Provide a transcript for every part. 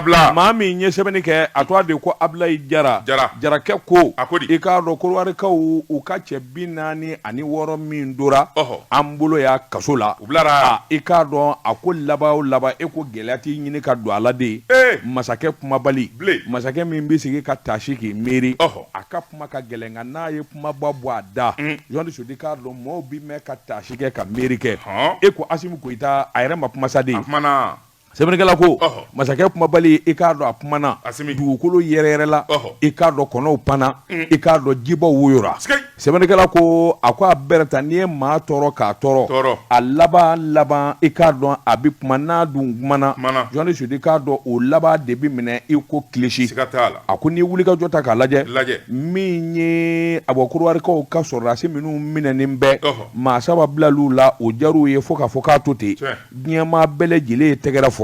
Dabila. Maa min ye sɛbɛnni kɛ, a tɔgɔ de ko Abulayi Jara. Jara. Jarakɛ ko, A ko di? I k'a dɔn Kɔdiwarikaw u ka cɛ 46 min tora Ɔhɔ. an bolo yan kaso la. U bilara. A, i k'a dɔn a ko laban o laban, e ko gɛlɛya t'i ɲini ka don a la de. Ee! Masakɛ kumabali. Bilen. Masakɛ min bɛ sigi ka taasi k'i miiri. Ɔhɔ. A ka kuma ka gɛlɛn, nka n'a ye kumaba bɔ a da, Journaliste Seydou, i k'a dɔn maaw bɛ mɛn ka taasi kɛ ka miiri kɛ. Hɔn. E ko Asimi Goyita, a yɛrɛ ma kuma sa de. A kumana. Sɛbɛnnikɛla ko, Ɔhɔ. masakɛ kumabali, i k'a dɔn a kumana, Asimi. dugukolo yɛrɛyɛrɛla, Ɔhɔ. i k'a dɔn kɔnɔw panna, i k'a dɔn jibaw woyora. Sikei. Sɛbɛnnikɛla ko, a ko a bɛrɛ ta, n'i ye maa tɔɔrɔ k'a tɔɔrɔ, Tɔɔrɔ. a laban laban, i k'a dɔn a bɛ kuma, n'a dun kumana, Kumana. Journaliste Seydou, i k'a dɔn o laban de bɛ minɛ i ko kilisi. Siga t'a la. A ko n'i ye wulikajɔ ta k'a lajɛ, Lajɛ. min ye awa Kɔdiwarikaw ka sɔrɔdasi minnu minɛnen bɛ, Ɔhɔ. maa saba bilal'u la, o diyar'u ye fo k'a fɔ k'a to ten. Tiɲɛ. Diɲɛmaa bɛɛ lajɛlen ye tɛgɛrɛ fɔ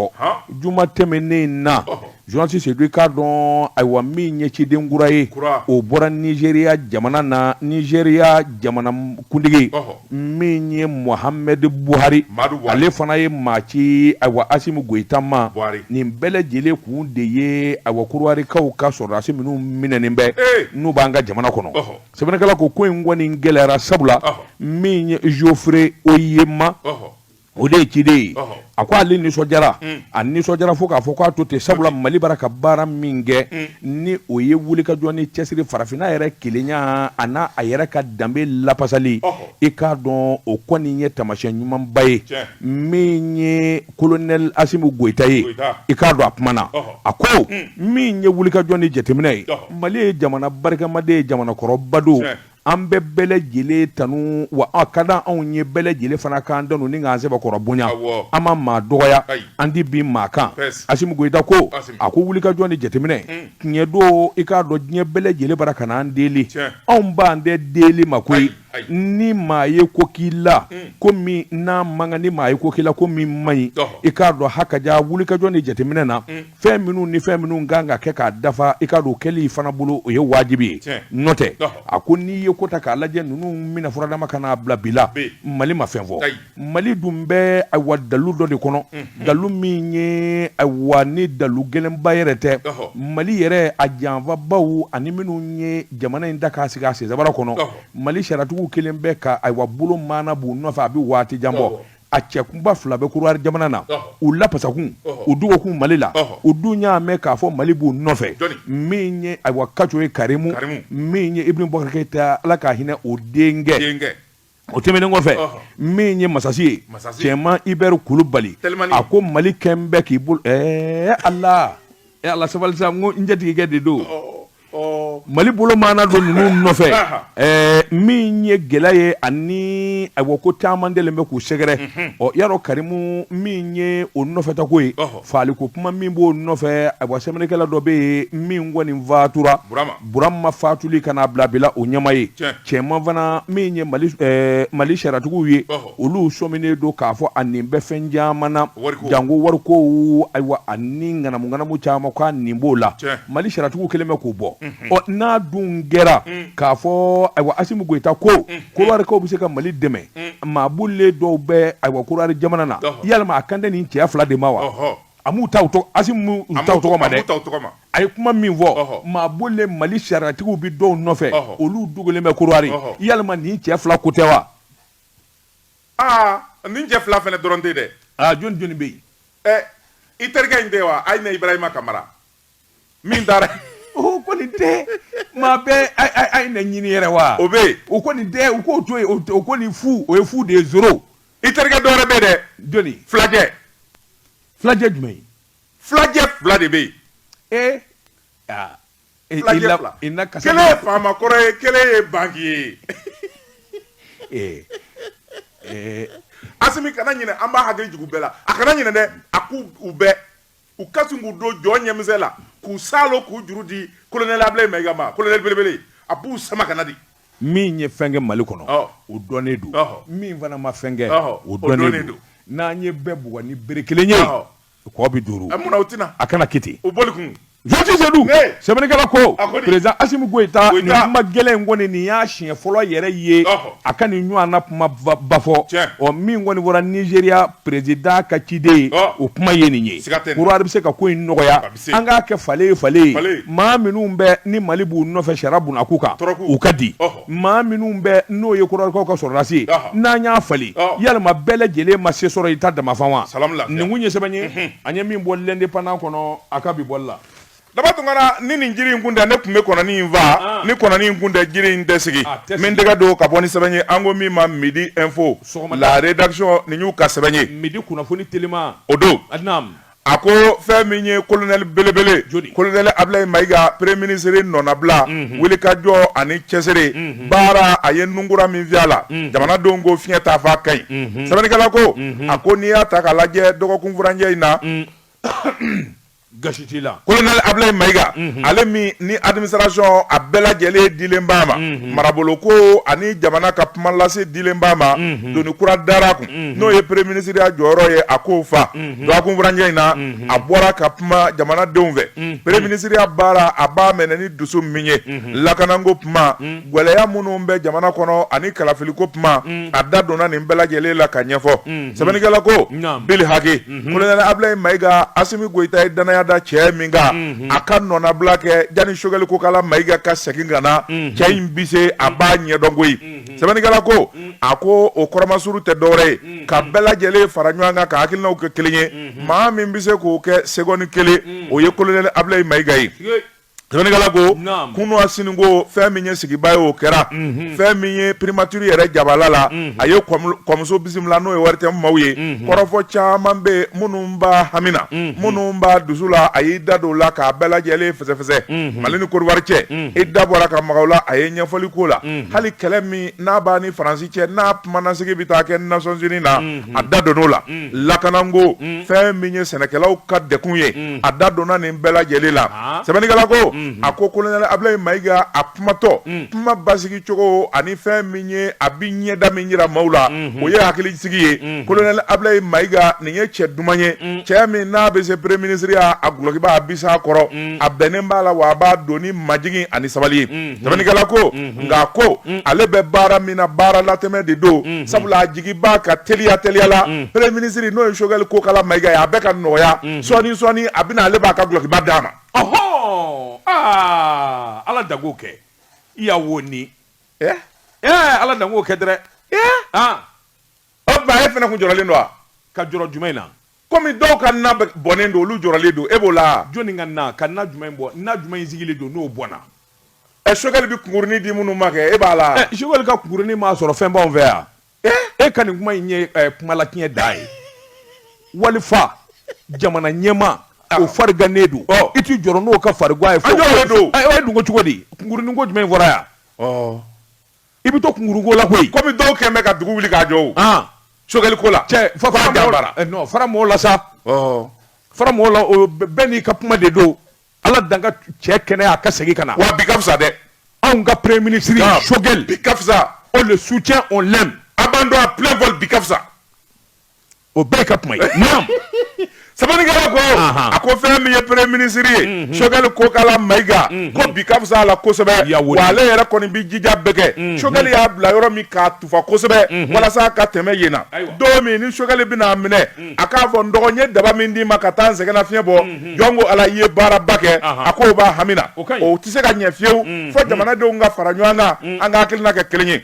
juma tɛmɛnen in na, journaliste Seydou, i k'a dɔn ayiwa min ye ciden kura ye, o bɔra Nizeriya jamana na, Nizeriya jamana kuntigi min ye Muhamadu Buhari, ale fana ye maa ci ayiwa Asimi Goyita ma. Nin bɛɛ lajɛlen kun de ye ayiwa Kɔdiwarikaw ka sɔrɔdasi minnu minɛnen bɛ, n'u b'an ka jamana kɔnɔ. Sɛbɛnnikɛla ko ko in kɔni gɛlɛyara, sabula min ye Geoffrey Onyeama, o de ye ciden ye. A ko ale nisɔndiyara, a nisɔndiyara fo k'a fɔ k'a to ten, sabula Mali bara ka baara min kɛ, ni o ye wulikajɔ ni cɛsiri farafinna yɛrɛ kelenya a n'a a yɛrɛ ka danbe lapasali, i k'a dɔn o kɔni ye taamasiyɛn ɲumanba ye. Min ye kolonɛli Asimi Goyita ye, i k'a dɔn a kumana, a ko min ye wulikajɔ ni jateminɛ ye, Mali ye jamana barikamaden ye, jamana kɔrɔba don. An bɛ bɛɛ lajɛlen tanu, wa a ka di anw ye bɛɛ lajɛlen fana k'an tanu ni k'an sɛbɛkɔrɔ bonya. An ma maa dɔgɔya, an tɛ bin maa kan. Asimi Goyita ko, a ko wulikajɔ ni jateminɛ tiɲɛ don, i k'a dɔn diɲɛ bɛɛ lajɛlen bara ka n'an deli, anw ban tɛ deli ma koyi. Ni maa ye ko k'i la ko min n'a man kan, ni maa ye ko k'i la ko min man ɲi, i k'a dɔn hakaja wulikajɔ ni jateminɛ na, fɛn minnu ni fɛn minnu kan ka kɛ k'a dafa, i k'a dɔn kɛli fana bolo, o ye wajibi ye. N'o tɛ, a ko n'i ye ko ta k'a lajɛ, ninnu minɛ furadama ka n'a bila bi la, Mali ma fɛn fɔ. Mali dun bɛ ayiwa dalu dɔ de kɔnɔ, dalu min ye ayiwa ni dalu gɛlɛnba yɛrɛ tɛ. Mali yɛrɛ a janfabaw ani minnu ye jamana in ta k'a sigi a sensabara kɔnɔ, Mali sariyatigiw kelen bɛ ka ayiwa bolo maana b'u nɔfɛ a bɛ waati jan bɔ. A cɛkunba fila bɛ Kɔdiwari jamana na, u lapasakun, u dogokun Mali la, u dun y'a mɛn k'a fɔ Mali b'u nɔfɛ. Min ye ayiwa Kaco ye Karimu, min ye Ibrahim Bubakari Keyita, Ala ka hinɛ o denkɛ. O tɛmɛnen kɔfɛ, min ye Masasi ye, Cɛman Ibɛri Kulubali, a ko Mali kɛn bɛ k'i bolo ɛɛ Ala, Ala sabali sa, n ko n jatigikɛ de don. Mali bolo maana don ninnu nɔfɛ, min ye gɛlɛya ye ani ayiwa ko caman delen bɛ k'u sɛgɛrɛ. Ɔ yarɔ Karimu, min ye o nɔfɛtako ye, faliko kuma min b'o nɔfɛ, ayiwa sɛbɛnnikɛla dɔ bɛ yen min kɔni fatura, Burama fatuli ka n'a bila bi la o ɲɛma ye. Cɛman fana min ye Mali sariyatigiw ye, olu sɔminen don k'a fɔ a nin bɛ fɛn caman na, janko wariko, ayiwa ani ŋanamuŋanamu caman k'a nin b'o la. Mali sariyatigiw kɛlen bɛ k'o bɔ. Ɔ n'a dun kɛra k'a fɔ ayiwa Asimi Goyita ko Kɔdiwarikaw bɛ se ka Mali dɛmɛ, maa bolilen dɔw bɛ ayiwa Kɔdiwari jamana na, yalima a kan tɛ nin cɛ fila de ma wa? A m'u ta Asimi m'u ta tɔgɔ ma dɛ, a ye kuma min fɔ, maa bolilen Mali sariyatigiw bɛ dɔw nɔfɛ, olu dogolen bɛ Kɔdiwari, yalima nin cɛ fila ko tɛ wa? Aa, nin cɛ fila fana dɔrɔn tɛ dɛ. Aa, jɔni jɔni bɛ yen? Ɛ, i terikɛ in tɛ wa? Ayina Ibrahima Kamara min taara. O kɔni tɛ maa bɛɛ Ayina ɲini yɛrɛ wa? O bɛ yen. O kɔni tɛ, u k'o to yen, o kɔni fu, o ye fu de ye, zéro. I terikɛ dɔ wɛrɛ bɛ yen dɛ. Jɔni? Fulajɛ. Fulajɛ jumɛn ye? Fulajɛ fila de bɛ yen. Ee, aa. Fulajɛ fila. Kelen ye faama kɔrɔ ye, kelen ye banki ye. Ee, ee. Asimi kana ɲinɛ, an b'a hakili jigin u bɛɛ la. A kana ɲinɛ dɛ, a k'u u bɛɛ. U ka sin k'u don jɔ ɲɛmisɛn la, k'u saalo, k'u juru di colonel Ablaye Mayiga ma, colonel belebele. A b'u sama ka na di. Min ye fɛn kɛ Mali kɔnɔ, o dɔnnen don. Min fana ma fɛn kɛ, o dɔnnen don. N'an ye bɛɛ bugɔ ni bere kelen ye, kɔ bɛ duuru. Munna o tɛna? A kana kɛ ten. O bɔli kun. Journaliste Seydou sɛbɛnnikɛla ko président Assimi Goïta nin kuma gɛlɛn in kɔni nin y'a siɲɛ fɔlɔ yɛrɛ ye a ka nin ɲɔgɔnna kuma ba fɔ ɔ min kɔni bɔra Nigéria président ka ciden ye o kuma ye nin ye Kɔdiwari bɛ se ka ko in nɔgɔya an k'a kɛ fale ye fale ye maa minnu bɛ ni Mali b'u nɔfɛ sariya bunakun kan u ka di maa minnu bɛ n'o ye Kɔdiwarikaw ka sɔrɔdasi ye n'an y'a falen yalima bɛɛ lajɛlen ma se sɔrɔ i ta damafan wa nin kun ye sɛbɛn ye an ye min bɔ l'Indépendant kɔnɔ a ka bi bɔli la Daba Tunkara ni nin jiri in kun tɛ ne tun bɛ kɔnɔnin in faa ah. Ni kɔnɔnin in kun tɛ jiri in tɛ sigi min tɛgɛ don ka bɔ ni sɛbɛn ye an ko min ma Midi Info la rédaction nin y'u ka sɛbɛn ye Midi kunnafoni telima o don a ko fɛn min ye colonel belebele colonel Ablaye Mayiga premier ministre nɔnabila mhm. wulikajɔ ani cɛsiri mhm. baara a ye nunkura min fiyɛ a la mhm. jamanadenw ko fiɲɛ t'a fa ka ɲi sɛbɛnnikɛla ko a ko n'i y'a ta k'a lajɛ dɔgɔkun furancɛ in na mm. Gasi t'i la colonel Ablaye Mayiga ale min ni administration a bɛɛ lajɛlen dilen b'a ma marabolo ko ani jamana ka kuma lase dilen b'a ma doni kura dara a kun n'o ye premier ministre ya jɔyɔrɔ ye a k'o fa dɔgɔkun furancɛ in na a bɔra ka kuma jamanadenw fɛ premier ministre ya baara a b'a minɛ ni dusu min ye lakanako kuma gɛlɛya minnu bɛ jamana kɔnɔ ani kalafiliko kuma a da donna nin bɛɛ lajɛlen la ka ɲɛfɔ sɛbɛnnikɛla ko bil haki colonel Ablaye Mayiga Asimi Goyita ye danaya da cɛ min kan a ka nɔnabila kɛ jani Sogɛli Kokala Mayiga ka segin ka na cɛ in bi se a b'a ɲɛdɔn koyi sɛbɛnnikɛla ko a ko o kɔrɔmasuru tɛ dɔwɛrɛ ye ka bɛɛ lajɛlen fara ɲɔgɔn kan ka hakilinaw kɛ kelen ye maa min bɛ se k'o kɛ seconde kelen o ye colonel Ablaye Mayiga ye Sɛbɛnnikɛla ko kunu a sini ko fɛn min ye sigiba ye o kɛra fɛn min ye primature yɛrɛ jabala la a ye kɔmuso bisimila n'o ye ORTM maaw ye kɔrɔfɔ caman bɛ minnu b'a hami na minnu b'a dusu la a y'i da don o la k'a bɛɛ lajɛlen fɛsɛfɛsɛ Mali ni Côte d'Ivoire cɛ i da bɔra ka maga o la a ye ɲɛfɔli k'o la hali kɛlɛ min n'a b'a ni Faransi cɛ n'a kumanasigi bɛ taa kɛ Nations Unies na a da donn'o la lakanako fɛn min ye sɛnɛkɛlaw ka degun ye a da donna nin bɛɛ lajɛlen la sɛbɛnnikɛla ko a ko colonel Ablaye Mayiga a kumatɔ kuma basigi cogo ani fɛn min ye a bɛ ɲɛda min jira maaw la o ye hakilisigi ye colonel Ablaye Mayiga nin ye cɛ duman ye cɛ min n'a bɛ se premier ministre ya a gulɔkiba a bi s'a kɔrɔ a bɛnnen b'a la wa a b'a don ni majigin ani sabali ye sɛbɛnnikɛla ko nka ko ale bɛ baara min na baara latɛmɛ de don sabula a jigi b'a ka teliya teliya la premier ministre n'o ye Sogɛli Kokala Mayiga ye a bɛ ka nɔgɔya sɔɔni sɔɔni a bɛna ale b'a ka gulɔkiba d'a ma ɔhɔn aa ala dan k'o kɛ i y'a wo ni ala dan k'o kɛ dɛrɛ o tuma e fana kun jɔrɔlen don wa ka jɔrɔ jumɛn na Kɔmi dɔw ka na bɔnnen don olu jɔrɔlen don e b'o la jɔnni ka na ka na jumɛn bɔ na jumɛn in sigilen don n'o bɔnna ɛ Sogɛli bɛ kunkurunin di minnu ma kɛ e b'a la ɛ Sogɛli ka kunkurunin m'a sɔrɔ fɛn b'anw fɛ yan e ka nin kuma in ye kumalatiɲɛ dan ye walifa jamana ɲɛmaa o farigannen don i t'i jɔrɔ n'o ka farigan ye an jɔrɔlen don e dun ko cogo di kunkurunin ko jumɛn fɔra yan i bɛ to kunkuruko la koyi komi dɔw kɛn bɛ ka dugu wuli k'a jɔ o Sogɛli ko la cɛ fara mɔgɔw fara mɔgɔw la sa fara mɔgɔw la o bɛɛ n'i ka kuma de don ala dan ka cɛ kɛnɛya a ka segin ka na wa bi ka fisa dɛ anw ka premier ministre Sogɛli bi ka fisa on le soutient on l'aime abandon à plein vol bi ka fisa o bɛɛ ka kuma ye naam sɛbɛnnikɛla ko a ko fɛn min ye premier ministre ye mhm. Sogɛli Kokala Mayiga mhm. ko bi ka fisa a la kosɛbɛ wa ale yɛrɛ kɔni bi jija bɛɛ kɛ mhm. Sogɛli y'a bila yɔrɔ min k'a tufa kosɛbɛ walasa a ka tɛmɛ yen na don min ni Sogɛli bɛna a minɛ a k'a fɔ n dɔgɔ n ye daba min d'i ma ka taa n sɛgɛnnafiɲɛ bɔ jɔn ko ala i ye baaraba kɛ a k'o b'a hami na o tɛ se ka ɲɛ fiyewu fo jamanadenw ka fara ɲɔgɔn kan an ka hakilina kɛ kelen ye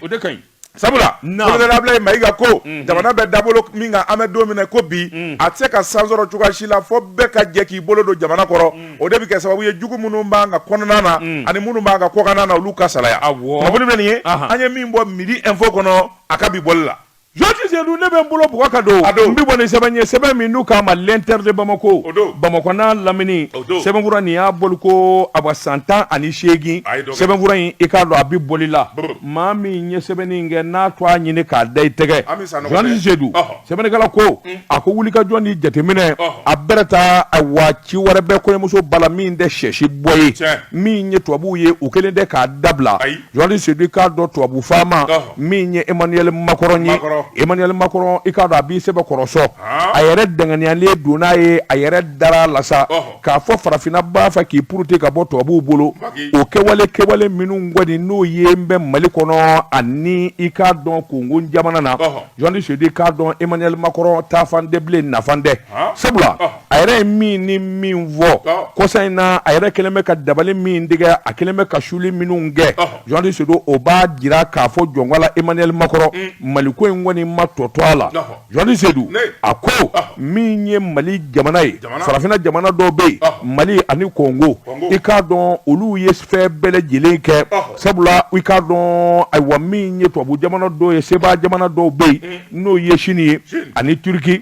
sabula colonel Ablaye Mayiga ko mhm. jamana bɛ dabolo min kan an bɛ don min na ko bi mhm. a tɛ se ka san sɔrɔ cogoya si la fo bɛɛ ka jɛ k'i bolo don jamana kɔrɔ mhm. O de bɛ kɛ sababu ye jugu minnu b'an ka kɔnɔna na ani minnu b'an ka kɔkanna na olu ka salaya kunnafoni bɛ nin ye an ye min bɔ Midi Info kɔnɔ a ka bi bɔli la. Journaliste Seydou ne bɛ n bolo bugɔ ka don n bɛ bɔ ni sɛbɛn ye sɛbɛn min n'u k'a ma l'Inter de Bamako Bamakɔ n'a lamini sɛbɛnfura nin y'a bɔli ko a san 18 sɛbɛnfura in i k'a dɔn a bɛ bɔli la maa min ye sɛbɛnni in kɛ n'a to a ɲini k'a da i tɛgɛ Journaliste Seydou sɛbɛnnikɛla ko a ko wulikajɔ ni jateminɛ a bɛrɛ taa wa ci wɛrɛ bɛ kɔɲɔmuso ba la min tɛ sɛsi bɔ ye min ye tubabuw ye u kelen tɛ k'a dabila Journaliste Seydou k'a dɔn tubabu faama min ye Emmanuel Macron ye Emmanuel Macron i k'a dɔn a b'i sɛbɛkɔrɔ sɔn a yɛrɛ danganiyalen don n'a ye a yɛrɛ dara la sa k'a fɔ farafinna b'a fɛ k'i puruti ka bɔ tubabuw bolo o kɛwale minnu kɔni n'o ye n bɛ Mali kɔnɔ ani i k'a dɔn Kongo jamana na journaliste Seydou i k'a dɔn Emmanuel Macron taafan tɛ bilen nafan tɛ sabula a yɛrɛ ye min ni min fɔ kɔsa in na a yɛrɛ kɛlen bɛ ka dabali min tigɛ a kɛlen bɛ ka suli minnu kɛ journaliste Seydou o b'a jira k'a fɔ jɔnka la Emmanuel Macron Mali ko in kɔni ma tɔ to a la journaliste Seydou a ko min ye Mali jamana ye farafinna jamana dɔw bɛ yen Mali ani Kongo i k'a dɔn olu ye fɛn bɛɛ lajɛlen kɛ sabula i k'a dɔn ayiwa min ye tubabu jamana dɔw ye sebaa jamana dɔw bɛ yen n'o ye Chine ye ani Turquie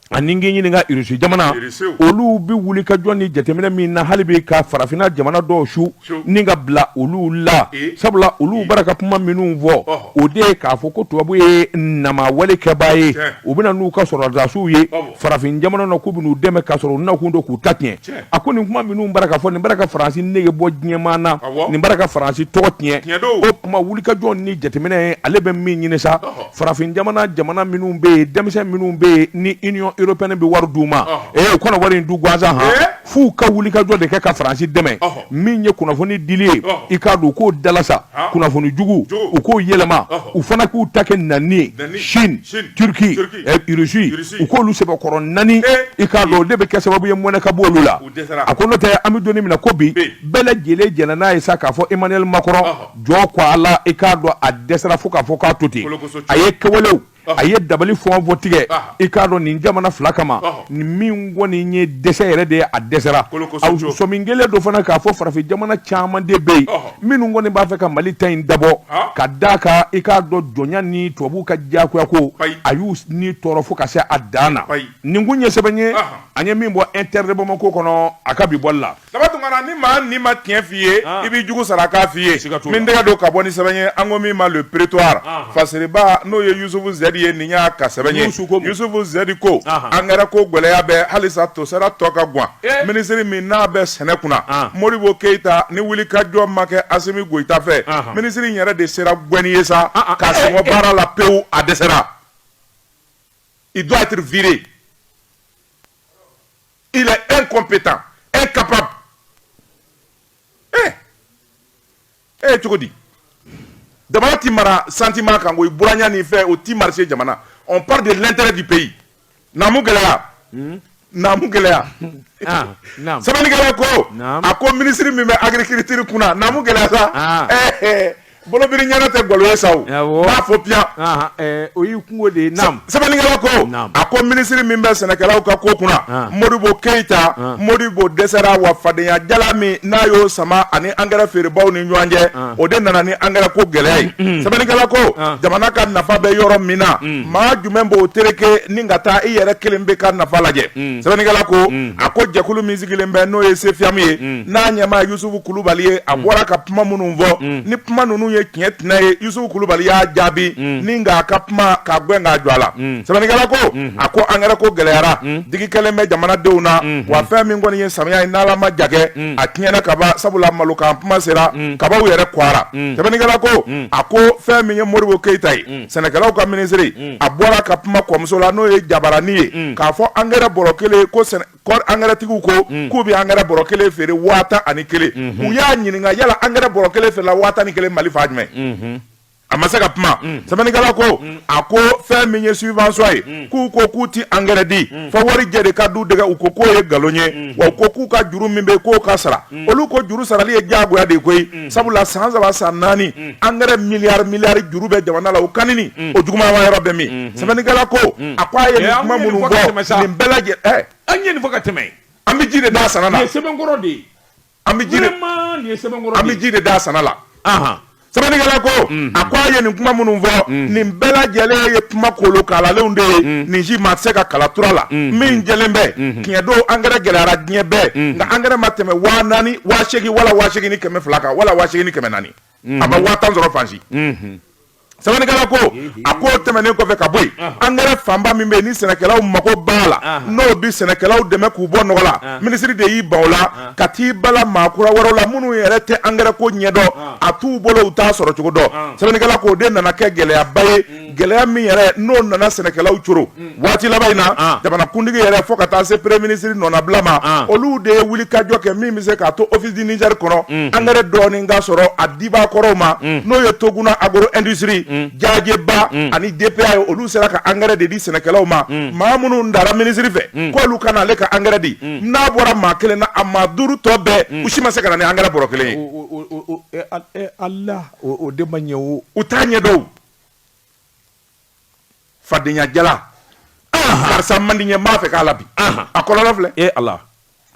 ani k'i ɲininka Irisi jamana olu bɛ wuli ka jɔ ni jateminɛ min na hali bi ka farafinna jamana dɔw su ni ka bila olu la sabula olu bara ka kuma minnu fɔ o de ye k'a fɔ ko tubabu ye namawale kɛbaa ye u bɛ na n'u ka sɔrɔdasiw ye farafin jamana na k'u bɛn'u dɛmɛ k'a sɔrɔ u nakun don k'u ta tiɲɛ a ko nin kuma minnu bara ka fɔ nin bara ka Faransi nege bɔ diɲɛmaa na nin bara ka Faransi tɔgɔ tiɲɛ o kuma wulikajɔ ni jateminɛ ye ale bɛ min ɲini sa farafin jamana jamana minnu bɛ yen denmisɛn minnu bɛ yen ni Union européenne bɛ wari d'u ma ee u kana wari in dun gansan han f'u ka wulikajɔ de kɛ ka Faransi dɛmɛ min ye kunnafoni dili ye i k'a dɔn u k'o dalasa kunnafoni jugu u k'o yɛlɛma u fana k'u ta kɛ nani ye Chine Turquie Russie u k'olu sɛbɛkɔrɔ nani i k'a dɔn o de bɛ kɛ sababu ye mɔnɛ ka bɔ olu la a ko n'o tɛ an bɛ don min na ko bi bɛɛ lajɛlen jɛnna n'a ye sa k'a fɔ Emmanuel Macron jɔ ko a la i k'a dɔn a dɛsɛra fo k'a fɔ k'a to ten a ye kɛwalew a ye dabali fɛn o fɛn tigɛ i k'a dɔn nin jamana fila kama nin min kɔni ye dɛsɛ yɛrɛ de ye a dɛsɛra a sɔmi kelen don fana k'a fɔ farafin jamana caman de bɛ yen minnu kɔni b'a fɛ ka Mali ta in dabɔ ka d'a kan i k'a dɔn jɔnya ni tubabuw ka diyagoya ko a y'u ni tɔɔrɔ fo ka se a dan na nin kun ye sɛbɛn ye an ye min bɔ Inter de Bamako kɔnɔ a ka bi bɔli la Daba Tunkara ni maa ni ma tiɲɛ f'i ye i b'i jugu sara k'a f'i ye min tɛgɛ don ka bɔ ni sɛbɛn ye an ko min ma Le Prétoire fasiriba n'o ye Yusufu Zɛdi ye nin y'a ka sɛbɛn ye Yusufu Zɛdi ko angɛrɛ ko gɛlɛya bɛ halisa tosɛra tɔ ka gan minisiri min n'a bɛ sɛnɛ kunna Modibo Keyita ni wulikajɔ ma kɛ Asimi Goyita fɛ minisiri in yɛrɛ de sera gɛnni ye sa k'a sen bɔ baara la pewu a dɛsɛra il doit être viré. Il est incompétent, incapable. Eh, eh cogo di jamana ti mara sentiment kan ko i buranya ni fɛn o ti marcher jamana. On parle de l'intérêt du pays. Naamu gɛlɛya. Naamu gɛlɛya. Ah, naam. Sɛbɛnnikɛla ko Naam. a ko minisiri min bɛ agriculture kunna naamu gɛlɛya sa. Ah. Eh, eh, bolobiri ɲɛna tɛ galo ye sa o. Awɔ. N b'a fɔ piyan. Ah, o y'i kungo de ye naam. Sɛbɛnnikɛla ko Naam. a ko minisiri min bɛ sɛnɛkɛlaw ka ko kunna Ah. Modibo Keyita Ah. Modibo dɛsɛra wa fadenya jala min n'a y'o sama ani angɛrɛ feerebaw ni ɲɔgɔn cɛ Ah. o de nana ni angɛrɛ ko gɛlɛya ye sɛbɛnnikɛla ko Ah. jamana ka nafa bɛ yɔrɔ min na maa jumɛn b'o tereke ni ka taa i yɛrɛ kelen bɛ ka nafa lajɛ sɛbɛnnikɛla ko a ko jɛkulu min sigilen bɛ n'o ye CFIAM ye n'a ɲɛmaa ye Yusufu Kulubali ye a bɔra ka kuma minnu fɔ ni kuma ninnu ye tiɲɛ tɛnɛ ye Yusufu Kulubali y'a jaabi ni k'a ka kuma k'a gɛn k'a jɔ a la sɛbɛnnikɛla ko a ko angɛrɛ ko gɛlɛyara digi kɛlen bɛ jamanadenw na wa fɛn min kɔni ye samiya ye n'Ala ma ja kɛ a tiɲɛna kaba sabula malokan kuma sera kabaw yɛrɛ kwara sɛbɛnnikɛla ko a ko fɛn min ye Modibo Keyita ye sɛnɛkɛlaw ka minisiri a bɔra ka kuma kɔmuso la n'o ye jabarani ye k'a fɔ angɛrɛ bɔrɔ kelen ko kɔri angɛrɛtigiw ko k'u bɛ angɛrɛ bɔrɔ kelen feere 11,000 u y'a ɲininka yala angɛrɛ bɔrɔ kelen feerela 11,000 Mali fan jumɛn a ma se ka kuma sɛbɛnnikɛla ko a ko fɛn min ye subvention ye k'u ko k'u ti angɛrɛ di fo wari jɛ de ka du dɛgɛ u ko k'o ye nkalon ye wa u ko k'u ka juru min bɛ k'o ka sara olu ko juru sarali ye diyagoya de ye koyi sabula san 3 san 4 angɛrɛ miliyari miliyari juru bɛ jamana la o kanini o juguman yɔrɔ bɛ min sɛbɛnnikɛla ko a ko a ye nin kuma minnu fɔ nin bɛɛ lajɛlen an ye nin fɔ ka tɛmɛ an bɛ ji de d'a sana la nin ye sɛbɛnkɔrɔ de ye an bɛ ji de vraiment nin ye sɛbɛnkɔrɔ an bɛ ji de d'a sana la sɛbɛnnikɛla ko a ko a ye nin kuma minnu fɔ nin bɛɛ lajɛlen ye kuma kolokalalenw de ye nin si maa tɛ se ka kala tura la min jɛlen bɛ tiɲɛ don angɛrɛ gɛlɛyara diɲɛ bɛɛ nka angɛrɛ ma tɛmɛ 4000 8000 wala 8200 kan wala 8400 a ma 10,000 sɔrɔ fan si sɛbɛnnikɛla ko a ko tɛmɛnen kɔfɛ ka bɔ yen angɛrɛ fanba min bɛ yen ni sɛnɛkɛlaw mago b'a la n'o bɛ sɛnɛkɛlaw dɛmɛ k'u bɔ nɔgɔ la minisiri de y'i ban o la ka t'i bala maa kura wɛrɛw la minnu yɛrɛ tɛ angɛrɛ ko ɲɛdɔn a t'u bolo u t'a sɔrɔ cogo dɔn sɛbɛnnikɛla ko o de nana kɛ gɛlɛyaba ye Gɛlɛya min yɛrɛ n'o nana sɛnɛkɛlaw coro waati laban in na, jamanakuntigi yɛrɛ fo ka taa se premier ministre nɔnabila ma, olu de ye wulikajɔ kɛ min bɛ se k'a to Office du Niger kɔnɔ, engrais dɔɔnin ka sɔrɔ a dibaa kɔrɔw ma, n'o ye Toguna Agro Industrie, Jajeba ani DPA ye. Olu sera ka engrais de di sɛnɛkɛlaw ma. Maa minnu dara ministre fɛ k'olu ka na ale ka engrais di, n'a bɔra maa kelen na, a maa duuru tɔ bɛɛ, u si ma se ka na ni engrais bɔrɔ kelen ye. Ala, o de ma ɲɛ o. U t'a ɲɛ dɔw fadenya jala. Karisa man di n ye, n b'a fɛ k'a la bi, a kɔlɔlɔ filɛ. E Ala.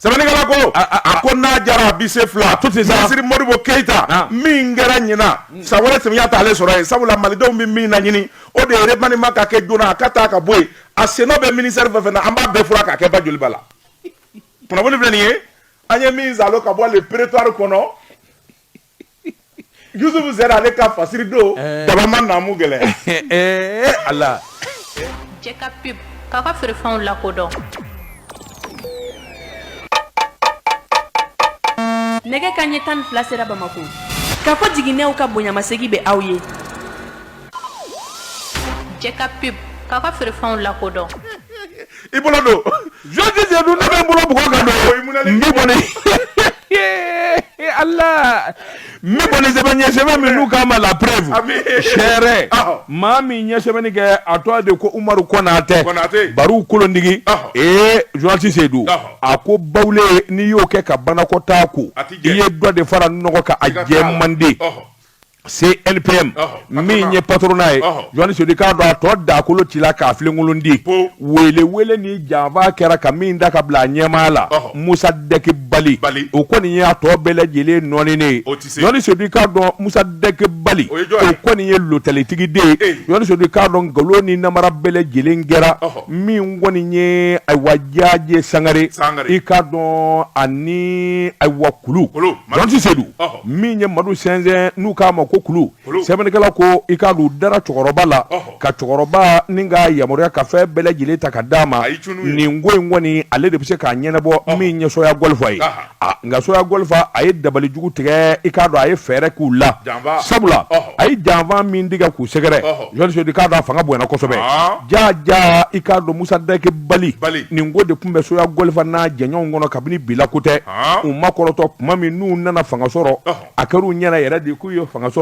Sɛbɛnnikɛla ko a ko n'a jara a bɛ se fila. Minisiri Modibo Keyita min kɛra ɲinan, san wɛrɛ samiya t'ale sɔrɔ yen, sabula malidenw bɛ min laɲini, o de ye remaniement ka kɛ joona, a ka taa ka bɔ yen. A sennɔ bɛ ministère fɛn fɛn na, an b'a bɛɛ fura k'a kɛ ba joliba la. Kunnafoni filɛ nin ye, an ye min zalo ka bɔ le prétoire kɔnɔ. Yusufu Zɛrɛ, ale ka fasiri don daba ma naamu gɛlɛya. Ala. Cɛ ka pub k'a ka feerefɛnw lakodɔn. Nɛgɛ ka ɲɛ 12 sera Bamakɔ. K'a fɔ jiginɛw ka bonyamasegin bɛ aw ye. Cɛ ka pub k'a ka feerefɛnw lakodɔn. I bolo don. Journaliste Seydou, ne bɛ n bolo bugɔ ka don n bɛ kɔni Ala n bɛ kɔni sɛbɛn ɲɛ sɛbɛn min n'u k'a ma La Preuve sɛrɛ. Maa min ɲɛ sɛbɛnni kɛ, a tɔgɔ de ko Umaru Konatɛ, Bariw kolondigi. Ee journaliste Seydou, a ko bawule, n'i y'o kɛ ka banakɔtaa ko, i ye dɔ de fara nɔgɔ kan, a jɛ man di. CNPM min ye patronat ye, journaliste Seydou, k'a dɔn a tɔ dakolo cila k'a filenkolon di. Wele wele ni janfa kɛra ka min da ka bila a ɲɛmaa la, Musa Dɛki Bali, o kɔni ye a tɔ bɛɛ lajɛlen nɔɔninen ye. Journaliste Seydou, k'a dɔn Musa Dɛki Bali, o kɔni ye lotɛlitigi de ye. Journaliste Seydou, k'a dɔn nkalon ni namara bɛɛ lajɛlen kɛra min kɔni ye, ayiwa, Jaje Sangare, i k'a dɔn ani ayiwa Kulu. Journaliste Seydou, min ye Madu Sɛnsɛn n'u k'a ma ko Kulu, sɛbɛnnikɛla ko i k'a dɔn u dara cɛkɔrɔba la ka cɛkɔrɔba ni ka yamaruya ka fɛn bɛɛ lajɛlen ta ka d'a ma. Nin ko in kɔni, ale de bɛ se k'a ɲɛnabɔ min ye Soya Gɔlifa ye. Nka Soya Gɔlifa, a ye dabali jugu tigɛ. I k'a dɔn a ye fɛɛrɛ k'u la, sabula a ye janfa min tigɛ k'u sɛgɛrɛ, journaliste Seydou, k'a dɔn a fanga bonyana kosɛbɛ. Ja ja, i k'a dɔn Musa Dɛki Bali, nin ko de tun bɛ Soya Gɔlifa n'a jɛɲɔgɔnw kɔnɔ kabini bila ko tɛ. U ma kɔrɔtɔ tuma min n'u nana fanga sɔrɔ, a kɛra u ɲɛna yɛrɛ de k'u ye fanga sɔrɔ.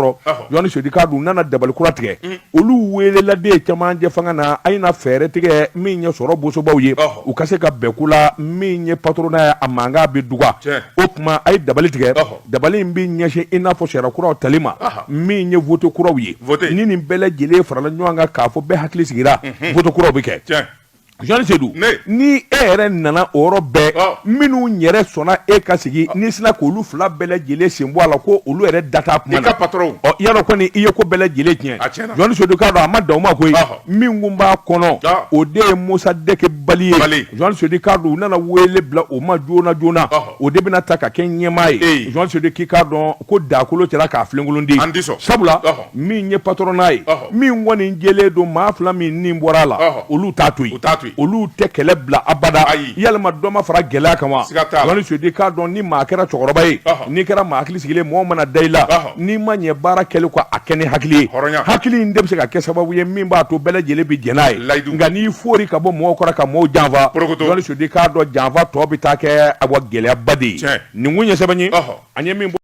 Journaliste Seydou, k'a dɔn u nana dabali kura tigɛ. Olu welela de cɛmancɛ fanga na, a ye na fɛɛrɛ tigɛ min ye sɔrɔ bosobaw ye, u ka se ka bɛn ko la. Min ye patronat ye, a mankan bɛ duga. O tuma a ye dabali tigɛ. Dabali in bɛ ɲɛsin i n'a fɔ sariya kuraw tali ma, min ye vote kuraw ye. Ni nin bɛɛ lajɛlen farala ɲɔgɔn kan k'a fɔ bɛɛ hakili sigira, vote kuraw bɛ kɛ. Journaliste Seydou, ni e yɛrɛ nana o yɔrɔ bɛɛ, minnu yɛrɛ sɔnna e ka sigi, n'i sina k'olu fila bɛɛ lajɛlen sen bɔ a la ko olu yɛrɛ da t'a kuma na, ɔ yadɔ kɔni i ye ko bɛɛ lajɛlen tiɲɛ. Journaliste Seydou, k'a dɔn a ma dan o ma koyi. Min kun b'a kɔnɔ, o de ye Musa Dɛki Bali ye. Journaliste Seydou, k'a dɔn u nana wele bila o ma joona joona, o de bɛna ta ka kɛ ɲɛmaa ye. Journaliste Seydou k'i k'a dɔn ko dakolo cɛla k'a filenkolon di, sabula min ye patronat ye, min kɔni jɛlen don, maa fila min ni bɔra a la, olu t'a to yen, olu tɛ kɛlɛ bila abada. Yalima dɔ ma fara gɛlɛya kan wa? Journaliste Seydou, k'a dɔn ni maa kɛra cɛkɔrɔba ye, n'i kɛra maa hakili sigilen, mɔgɔ mana da i la, n'i ma ɲɛ baara kɛli kɔ, a kɛ ni hakili ye. Hakili in de bɛ se ka kɛ sababu ye min b'a to bɛɛ lajɛlen bɛ jɛn n'a ye. Nka n'i fori ka bɔ mɔgɔw kɔrɔ ka mɔgɔw janfa, Journaliste Seydou, k'a dɔn janfa tɔ bɛ taa kɛ awa gɛlɛyaba de ye. Nin kun ye sɛbɛn ye an ye min bɔ.